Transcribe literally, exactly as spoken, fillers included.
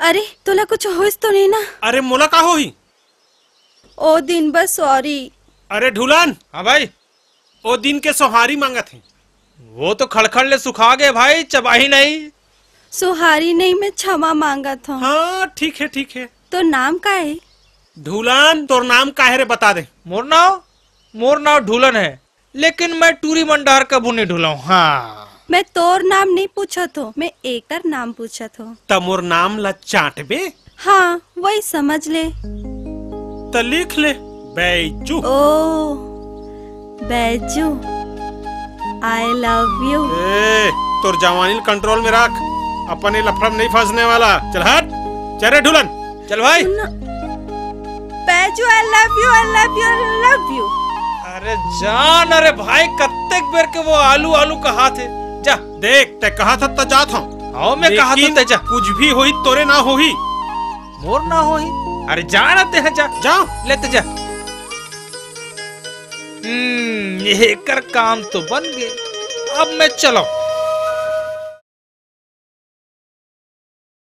अरे, तोला कुछ होइस तो नहीं ना? अरे, मोला का होही? ओ दिन बस सॉरी। अरे ढुलन। हाँ भाई। ओ दिन के सोहारी मांगत हे। वो तो खड़खड़ ले सुखा गए भाई, चबाही नहीं। सोहारी नहीं, मैं क्षमा मांगत हूँ। हाँ, ठीक है, ठीक है। तो नाम का है? ढुलन, तोर नाम का है रे, बता दे। मोर नाव, मोर नाव ढुलन है, लेकिन मैं टूरी मंडार कभू नहीं ढुलाऊं। हाँ। मैं तोर नाम नहीं पूछत हो, मैं एकर नाम पूछत हो। त मोर नाम ला चाटबे? हाँ, वही समझ ले। त लिख ले, बैजू। ओ, बैजू, I love you। ए, तोर जवानी ल कंट्रोल में रख, अपने लफड़ा में नहीं फंसने वाला। चल हट, चल रे ढुलन, चल भाई। सुन ना, Baiju, I love you, I love you, I love you। अरे जान, अरे भाई, कत्तेक बेर के वो आलू, आलू कहाथे। जा। देख, तैं कहाथा त जात हूँ। आओ, मैं कहाथा लेकिन त जा। कुछ भी होही, तोरे ना होही। मोर ना होही? अरे जा ना, तैं जा। जाओ। ले त जा। हम्म, ये कर काम तो बन गए। अब मैं चलो।